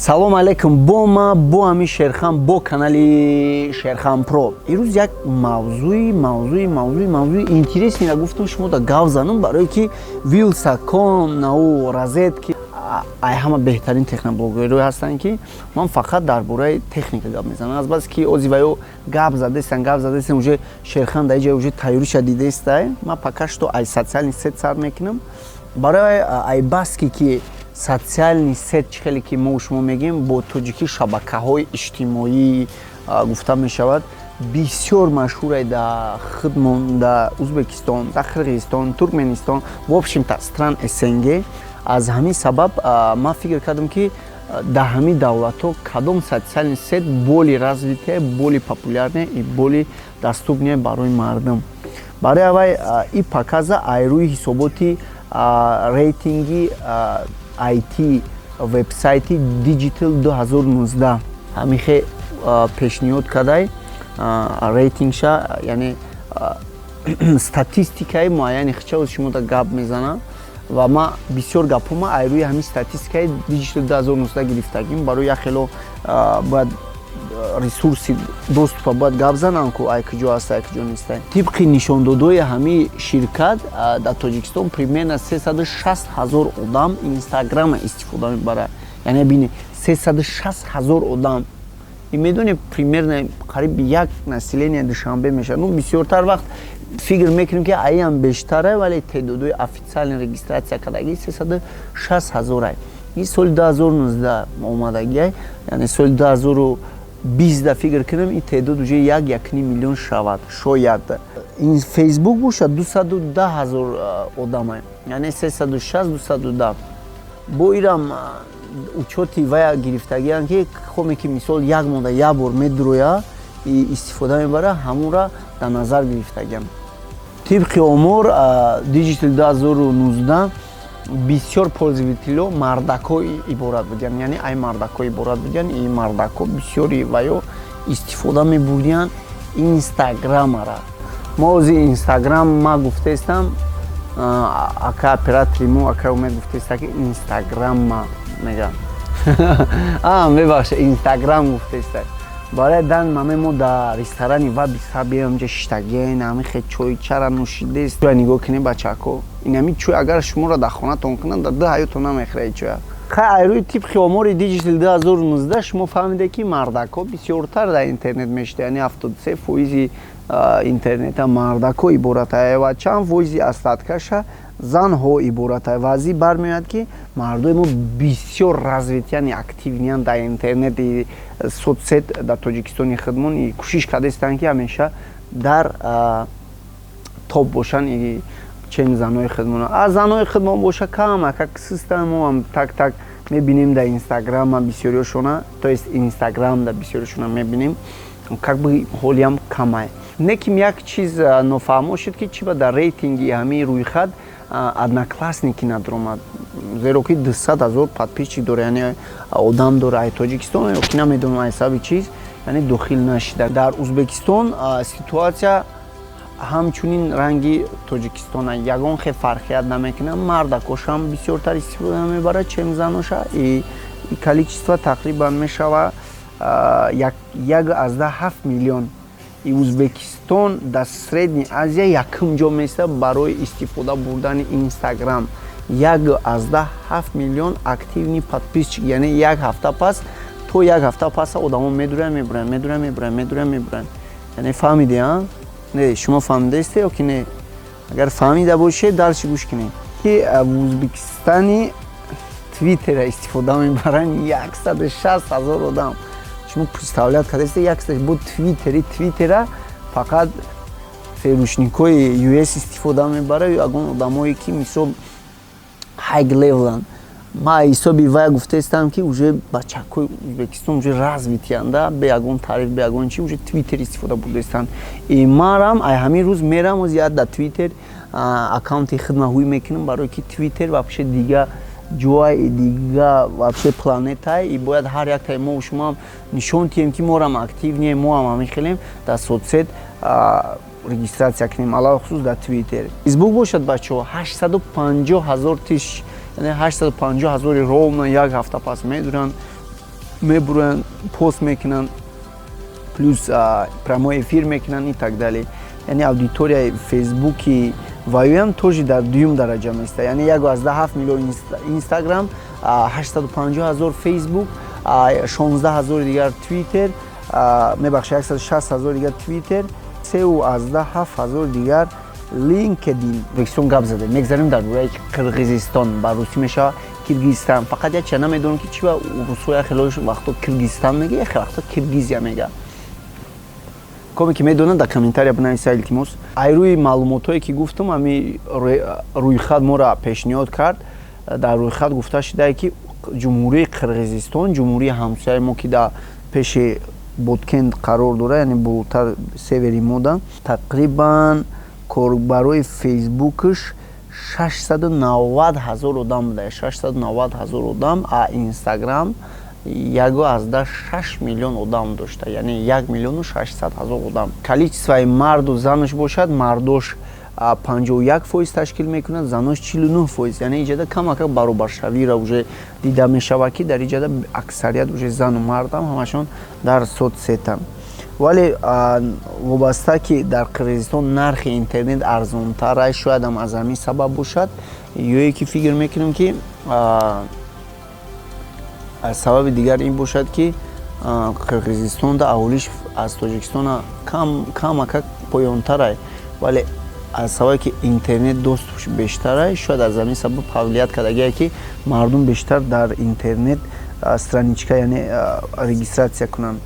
Салом алейкум, бо ма, бо ҳамин Шерхан, бо канали Шерхан Про. Ирӯз як мавзӯи интересный ра гуфтам, шумо да гав занам, барое ки Вилсаком нау Розетки ай ҳама беҳтарин техноблогерое ҳастанд, ки ман фақат дар бораи техника гап мезанам. Аз бас ки ози ваё гап задестан, уже Шерхан дар иҷа уже тайёриша дидаистай. Ман пока что ай социальный сеть сар мекунам, барои ай баски ки социальный сеть, чӣ хеле ки мо шумо мегӯем, бо тоҷикӣ шабакаҳои иҷтимоӣ гуфта мешавад, бисёр машҳурай дар худмон, дар Узбекистон, дар Қирғизистон, Туркменистон, в общем-то стран СНГ. Аз ҳамин сабаб ман фикр кардам, ки дар ҳамин давлатҳо кадом социальный сеть более развитая, более популярная и более доступная барои мардум. Барои аввай и показа ай рӯи ҳисоботи рейтинги IT вебсайти Digital 2019 ҳамихе пешниҳод кардай рейтингша, яъне статистикаи муайяни хича шумо да гап мезанам. Ва ма бисёр гапҳо ма ай рӯи ҳамин статистикаи Digital 2019 гирифтагим. Барои як хело бояд ресурси доступа бояд гап занам, ку ай куҷо аст, ай куҷо неста. Тибқи нишондодҳои ҳамин ширкат, дар Тоҷикистон примерно 360 ҳазор одам Инстаграма истифода мебарад. Яъне бини, 360 ҳазор одам, и медонем, примерно қариб як население Душанбе мешавад. Ну, бисёртар вақт фикр мекунем, ки аям бештара, вале теъдодҳои официальный регистрация кардагӣ 360 ҳазорай. Ин соли 2019 омадагиай, яъне соли 2020 фикр кунем, ин теъдод уже як 1,5 миллион шавад шояд. Ин Фейсбук бошад, 210 ҳазор одамай, яъне 360, 210. Бо ирам учёти вая гирифтагианд, ки хоме ки мисол як монда як бор медуроя, истифода мебара, ҳамонра дар назар гирифтагиам. Тибқи омор Digital 2019, бисёр пользователё мардакҳо иборат буданд, яъне ай мардакҳо иборат буданд. И мардакҳо бисёри ваё истифода мебурдиянд Инстаграмара. Мо ози Инстаграм ма гуфтаистам, ака оператори мо, ака Умед, гуфтаиста, ки Инстаграмма мегам, мебахша, Инстаграм гуфтаиста. Барои дан маме мо дар ресторани Ваби Саби ҳамҷа шиштагиен, ҳами хе чойчара нӯшидест. Нигоҳ кунед, бачако, инами чой агар шуморо дар хонатон кунанд, дар ду ҳаётон намехӯред чоя. Хай, айрӯи тибқи омори Digital 2019 шумо фаҳмиде, ки мардакҳо бисёртар дар интернет мешуда, яъне 73 фоизи интернета мардакҳо ибората ва чанд фоизи остаткаша занҳо ибората. Ва аз ин бармеояд, ки мардои мо бисёр развит, яъне активный янд дар интернети соцсеть. Дар Тоҷикистони худмон кӯшиш кардаистанд, ки ҳамеша дар топ бошанд, чен занои худмон. Аз занои худмон боша, камакак систан, моам так так мебинем дар Инстаграма бисёриёшона, то есть Инстаграм да бисёриёшона мебинем, как бы ҳолиам камай. Неким як чиз нофаҳмо шуд, ки чи ба дар рейтинги ҳамин рӯйхат Одноклассники надромад, зеро ки 200 ҳазор подписчик дора, яъне одам дора. Ай Тоҷикистон ё ки намедонам ай сабаби чиз, яъне дохил нашида. Дар Узбекистон ситуация ҳамчунин ранги Тоҷикистона, ягон хел фарқият намекунад. Мардакошам бисёртар истифода мебарад, чем заноша, и количество тақрибан мешава 1,7 миллион. И Узбекистон дар Средний Азия якум ҷо меистад барои истифода бурдани Инстаграм, 1,7 миллион активный подписчик. Яъне як ҳафта пас то як ҳафта пас одамо медуранд, мебуранд, медуранд, мебуранд, медуранд, мебуранд. Яъне фаҳмиди, а не? Шумо фаҳмидаисте ё ки не? Агар фаҳмида бошед, дальше гӯш кунед, ки в Узбекистани Твиттера истифода мебаранд 160 ҳазор одам. Шумо представлять кардаисте, яксад бо Твиттери? Твиттера фақат ферушникҳои US истифода мебарад ё ягон одамое, ки мисол high level анд. Ма ҳисоби вая гуфтаистам, ки уже бачакҳои Узбекистон уже развитый анда, бе ягон таъриф, бе ягон чи, уже Твиттер истифода бурдаистанд. И марам ай ҳамин рӯз мерам оз я дар Твиттер аккаунти хидма ҳуй мекунам, барое ки Твиттер вообще дига ҷои дига, вообще планетае, и бояд ҳар яктаи мо шумоам нишон диҳем, ки морам активный ем, моам ҳамин хелем, дар соцсеть регистрация кунем, алалхусус дар Твиттер. Фейсбук бошад, бачаҳо, 850 ҳазор тысяч, яъне 850 ҳазори ровно як ҳафта пас медуранд. Мебуранд, пост мекунанд, плюс прямой эфир мекунанд и так далее. Яъне аудиторияи Фейсбуки ваюям тоже дар дуюм дараҷа места, яъне 1,7 миллион Инстаграм, 850 000 Фейсбук, 16 000 дигар Твиттер, мебахшед, 160 000 дигар Твиттер, 3,7 ҳазор дигар Линкедин. Ӯзбекистон гап зада, мегзарем дар бораи Қирғизистон, ба русӣ мешава Киргизистан. Фақат як чия намедонам, ки чи ба русҳо як хело вақто Киргизистан мега, як вақто Киргизия мега. Коме ки медонад, дар комментария бинависа, илтимос. Ай рӯи маълумотҳое ки гуфтам, ами рӯйхат моро пешниҳод кард. Дар рӯйхат гуфта шудае, ки Ҷумҳурии Қирғизистон, ҷумҳурии ҳамсояи мо, ки дар пеши Боткент қарор дорад, яъне болотар, севери мода, тақрибан корбарои Фейсбукаш 690 ҳазор одам буда, 690 ҳазор одам, а Инстаграм 1,6 миллион одам дошта, яъне 1 600 000 одам. Количествои марду занаш бошад, мардош 51% ташкил мекунад, занош 49%. Яъне иҷода камака баробаршавиро уже дида мешавад, ки дар иҷода аксарият уже зану мардам ҳамашон дар соцсетам. Вале вобаста ки дар Қирғизистон нархи интернет арзонтар, шоядам аз ҳамин сабаб бошад, ё ки фикр мекунем, ки аз сабаби дигар ин бошад, ки Қирғизистонда аҳолиш аз Тоҷикистона камака поёнтарай, вале аз сабабе ки интернет доступш бештарай, шояд аз ҳамин сабаб фаъолият кардагие, ки мардум бештар дар интернет страничка, яъне регистрация кунанд.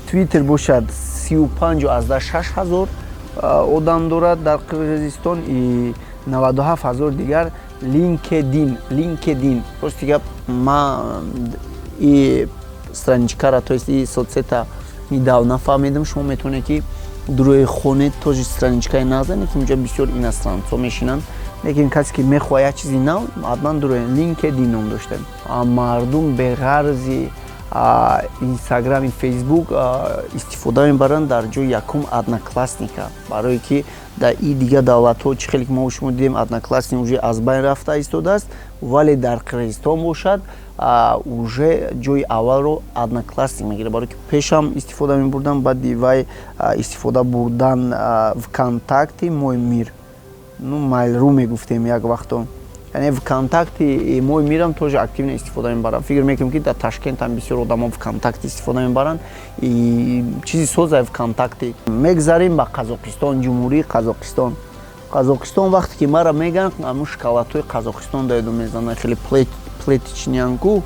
Твиттер бошад, 35,6 ҳазор одам дорад дар Қирғизистон и 97 ҳазор дигар Линкедин. Линкедин, рости гап, ма и страничкара, то есть и соцсета недавно фаҳмидам. Шумо метавонед, ки дурои хонед, тоже страничкаи назане, ки унҷа бисёр иностранцо мешинанд, лекин касе ки мехоҳад як чизи нав, ҳатман дурои Линкедин ном доштем. Мардум беғарзи Инстаграми, Фейсбук истифода мебаранд дар ҷои якум Одноклассника, барое ки дар и дигар давлатҳо, чӣ хеле ки мо шумо дидем, Одноклассник уже аз байн рафта истодааст, вале дар Қирғизистон бошад, уже ҷои аввалро Одноклассник мегирад, барое ки пешам истифода мебурдан, баъди вай истифода бурдан ВКонтакте, Мой мир, ну, Mail.ru мегуфтем як вақто, яъне ВКонтакте, Мой мирам тоже активно истифода мебаранд. Фикр мекунем, ки дар Ташкентам бисёр одамо ВКонтакте истифода мебаранд и чизи соза ВКонтакте. Мегзарем ба Қазоқистон, Ҷумҳурии Қазоқистон. Қазоқистон вақте ки мара меган, ҳамун шоколадҳои Қазоқистон даёду мезанад, хеле плетичниянку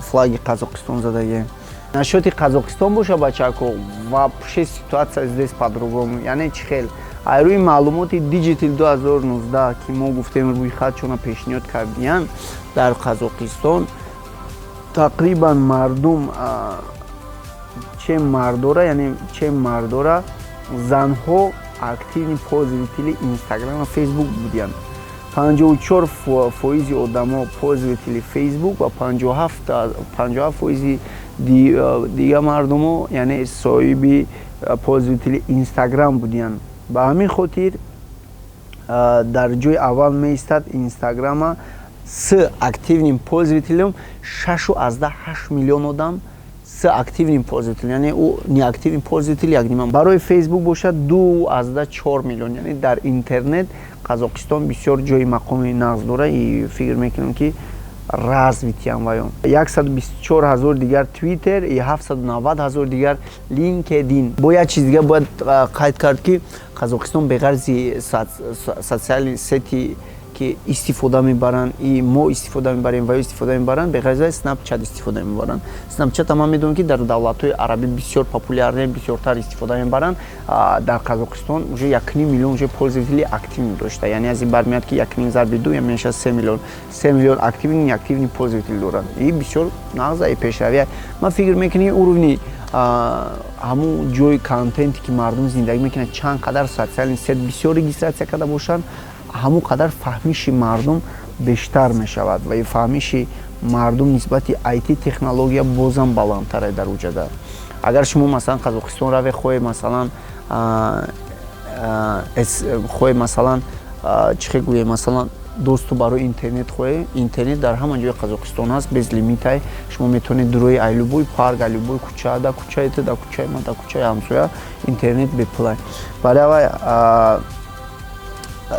флаги Қазоқистон задагӣ. Насчёти Қазоқистон боша, бачако, вообще ситуация здесь по-другому. Яъне чӣ хел? Ай рӯи маълумоти Digital 2019, ки мо гуфтем, рӯйхатшона пешниҳод кардиян, дар Қазоқистон тақрибан мардум че мардора, яъне че мардора, занҳо активный пользователи Инстаграм ва Фейсбук будиянд. 54% одамо пользователи Фейсбук ва 57% дигар мардумо, яъне соҳиби пользователи Инстаграм будиянд. Ба ҳамин хотир дар ҷои аввал меистад Инстаграма с активным пользователем 6,8 миллион одам, с активным пользователем, яъне ӯ неактивный пользователь як нима. Барои Фейсбук бошад, 2,4 миллион. Яъне дар интернет Қазоқистон бисёр ҷои мақоми нағз дорад и фикр мекунам, ки развитиям ваён. 124 ҳазор дигар Твиттер и 790 ҳазор дигар Линкедин. Бо як чиз дигар бояд қайд кард, ки Қазоқистон беғарзи социальный сети, ки истифода мебаранд и мо истифода мебарем ва истифода мебаранд, беғарзи Снапчат истифода мебаранд. Снапчат ман медонам, ки дар давлатҳои арабӣ бисёр популярне, бисёртар истифода мебаранд. Дар Қазоқистон уже 1,5 миллион уже пользователи активный дошта, яъне аз ин бармеяд, ки 1,5 зарби ду мешавад 3 миллион, 3 миллион активный, неактивный пользователи доранд и бисёр нағза и пешравия. Ман фикр мекунем, уровни ҳамун ҷои контенте, ки мардум зиндагӣ мекунанд, чанд қадар социальный сеть бисёр регистрация карда бошанд, ҳамон қадар фаҳмиши мардум бештар мешавад ва фаҳмиши мардум нисбати IT технология бозам баландтар дар уҷада. Агар шумо, масалан, Қазоқистон раве, хоҳе, масалан, хоҳе, масалан, чӣ хел гӯем, масалан Доступ барои интернет хоҳед, интернет дар ҳама ҷои Қазоқистон ҳаст, безлимитай. Шумо метавонед дурои ай любой парк, ай любой кӯча, да кӯчаи ту, да кӯчаи ман, да кӯчаи ҳамсоя интернет бепулай. Барои авай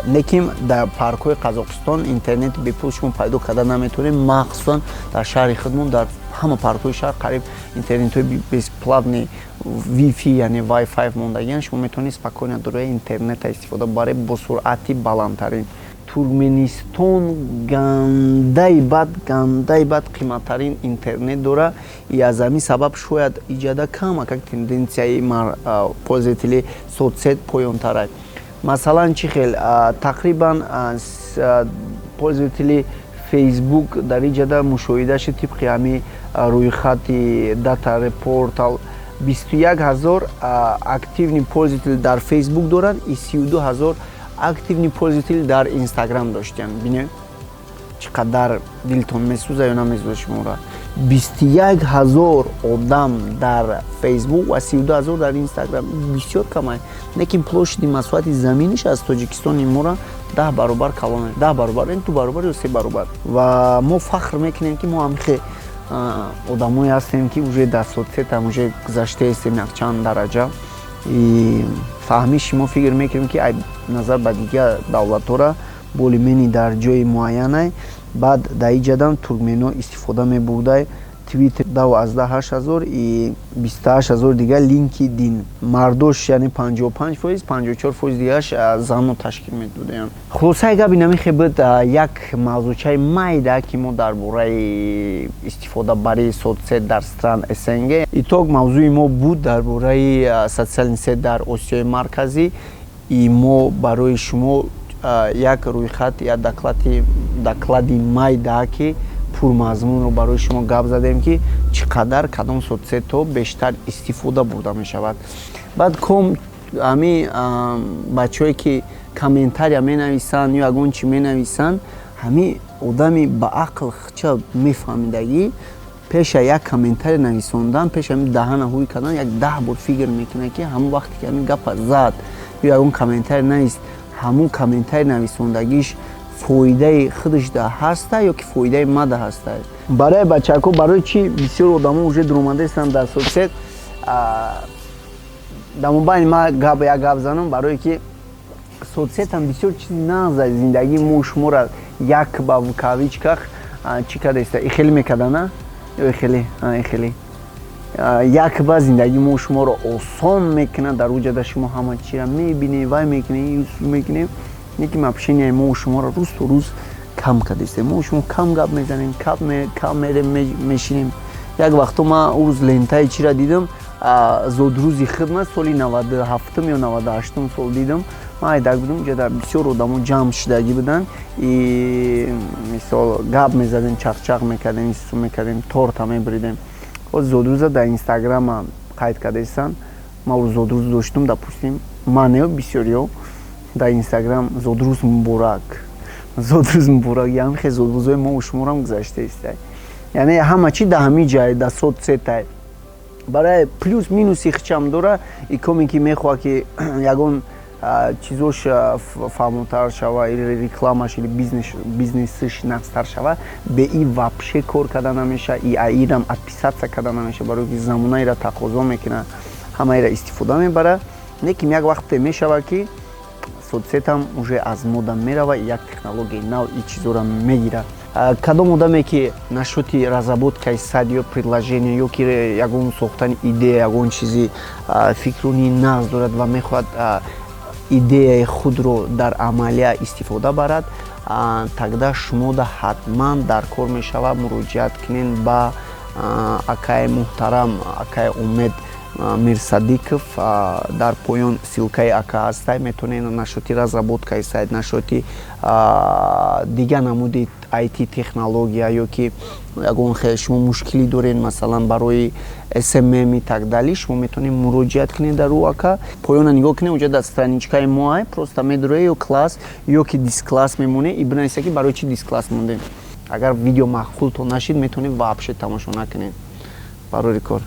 лекин дар паркҳои Қазоқистон интернети бепул шумо пайдо карда наметавонед. Махсусан дар шаҳри худмон дар ҳама паркҳои шаҳр қариб интернетҳои бесплатный, Wi-Fi, яъне Wi-Fi мондагиан. Шумо метавонед спокойно дурои интернета истифода баред бо суръати баландтарин. Туркменистон гандаи бад, гандаи бад қиматтарин интернет дора и аз ҳамин сабаб шояд иҷада камакак тенденсияи пользователи соцсеть поёнтарай. Масалан, чӣ хел? Тақрибан пользователи Фейсбук дар иҷада мушоҳида шуд, тибқи ҳамин рӯйхати DataReportal, 21 000 активный пользователь дар Фейсбук доранд и 32 000 активный пользователь дар Инстаграм доштанд. Бинед, чӣ қадар дилтон месӯза ё намесӯза шуморо? 21 000 одам дар Фейсбук ва 32 000 дар Инстаграм. Бисёр камай, лекин площади, масоҳати заминиш аз Тоҷикистони мора 10 баробар калон, 10 баробар, ду баробар ё се баробар. Ва мо фахр мекунем, ки мо ҳамихе одамое ҳастем, ки уже дар соцсетам уже гузаштаестем якчанд дараҷа. И фаҳмиши мо, фикр мекунем, ки назар ба дигар давлатҳора более-менее дар ҷои муайянай. Баъд дар иҷадам туркмено истифода мебурдай Твиттер 10,8 ҳазор и 28 ҳазор дигар LinkedIn. Мардош, яъне 55%, 54% дигараш занно ташкил медодаянд. Хулосаи гап инамихе буд, як мавзӯчаи майда, ки мо дар бораи истифодабарии соцсеть дар стран СНГ. Итог мавзӯи мо буд дар бораи социальный сеть дар Осиёи Марказӣ. И мо барои шумо як рӯйхат, як доклади майда, ки пурмазмунро барои шумо гап задем, ки чӣ қадар кадом соцсетҳо бештар истифода бурда мешавад. Баъд ком ҳами бачаҳое, ки комментария менависанд ё ягон чӣ менависанд, ҳами одами ба ақл ча мефаҳмидагӣ пеша як комментария нависондан, пеш ҳами даҳана ҳуй кардан, як 10 бор фикр мекунад, ки ҳамон вақте ки ҳамин гапа зад ё ягон комментария навист, ҳамун комментарий нависондагиш фоидаи худаш да ҳаста ё ки фоидаи мада ҳаста. Барои бачако, барои чӣ бисёр одамо уже дуромадаистанд дар соцсеть? Дар мобайни ма гап як гап занам, барое ки соцсетам бисёр чизи нағза, зиндагии мо шуморо як ба в кавычках чӣ кардаиста, ихелӣ мекардана ё ихелӣ, ихелӣ як ба зиндагии мо шуморо осон мекунад. Дар уҷада шумо ҳама чиро мебинед, вай мекунед, мекунед, лекин общенияи мо шуморо рӯз то рӯз кам кардастем. Мо шумо кам гап мезанем, кам мерем, мешинем. Як вақто ман ӯ рӯз лентаи чира дидам, зодрӯзи хидмат, соли 97-м ё 98-м сол дидам. Ман айдак будам, уҷада бисёр одамо ҷамъ шидагӣ буданд и мисол гап мезадем, чақчақ мекардем, ису мекардем, торта мебуридем. Ҳоз зодрӯза дар Инстаграма қайд кардаистанд. Ман рӯз зодрӯз доштум, допустим, ман не, бисёриҳо дар Инстаграм «Зодрӯз муборак, зодрӯз муборак». Яъне хе зодрӯзҳои мо шуморам гузашта истай. Яъне ҳама чи дар ҳамин ҷай, дар соцсетай. Барои плюс минуси хичам дора. И коме ки мехоҳад, ки ягон чизош фаҳмотар шава, или рекламаш, или бизнесиш нағзтар шава, бе и вообще кор карда намеша. И аирам отписаться карда намеша, барои ки замонаира тақозо мекунад, ҳамаира истифода мебара. Лекин як вақте мешава, ки соцсетам уже аз мода мерава, як технологияи нав и чизоро мегирад. Кадом одаме ки насчёти разработкаи сайт ё приложение ё ки ягон сохтани идея, ягон чизи фикрунии нағз дорад ва мехоҳад идеяи худро дар амалия истифода барад, тогда шумода ҳатман дар кор мешавад муроҷиат кунед ба акаи муҳтарам, акаи Умед Мирсадиков. Дар поён ссылкаи ака ҳастай, метавонед насчёти разработкаи сайт, насчёти дигар намуди IT технология ё ки ягон хел шумо мушкилӣ доред, масалан, барои SMM и так далее, шумо метавонед муроҷиат кунед дар ӯ ака. Поёна нигоҳ кунед, уҷа дар страничкаи мо ай, просто медуре ё класс, ё ки дискласс мемонед и бинависа, ки барои чӣ дискласс мондем. Агар видео маъқултон нашид, метавонед вообще тамошо накунед. Барори кор.